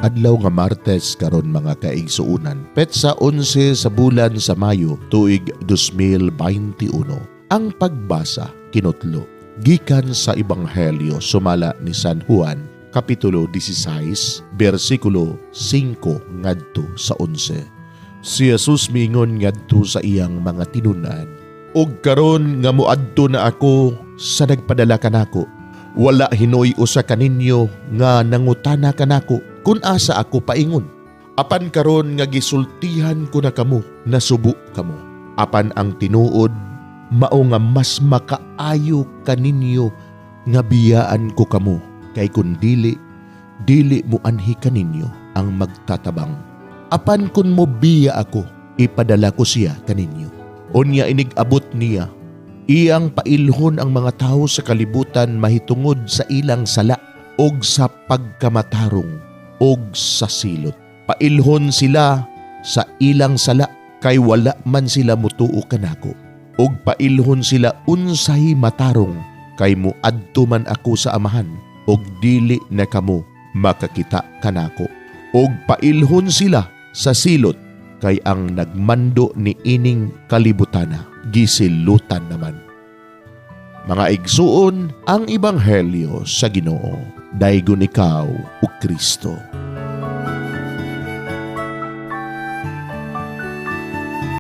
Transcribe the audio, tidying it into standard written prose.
Adlaw nga Martes karon, mga kaigsuonan. Petsa 11 sa bulan sa Mayo, tuig 2021. Ang pagbasa kinutlo gikan sa Ebanghelyo sumala ni San Juan, Kapitulo 16, bersikulo 5 ngadto sa 11. Si Jesus miingon ngadto sa iyang mga tinun-an, "Og karon nga moadto na ako sa nagpadala kanako, wala hinoy usa kaninyo nga nangutana kanako kung asa ako paingon. Apan karon nga gisultihan ko na kamo, nasubo kamo. Apan ang tinuod mao nga mas makaayo kaninyo nga biyaan ko kamo, kay kun dili, dili mo anhi kaninyo ang magtatabang. Apan kun mo biya ako, ipadala ko siya kaninyo. Unya inig-abot niya, iyang pailhon ang mga tawo sa kalibutan mahitungod sa ilang sala og sa pagkamatarong og sa silot. Pailhon sila sa ilang sala kay wala man sila mutuo kanako. Ug pailhon sila unsay matarong kay muadto man ako sa Amahan ug dili na kamo makakita kanako. Ug pailhon sila sa silot kay ang nagmando ni ining kalibutana gisilutan naman." Mga igsuon, ang ebanghelyo sa Ginoo. Daygon ikaw, o Kristo.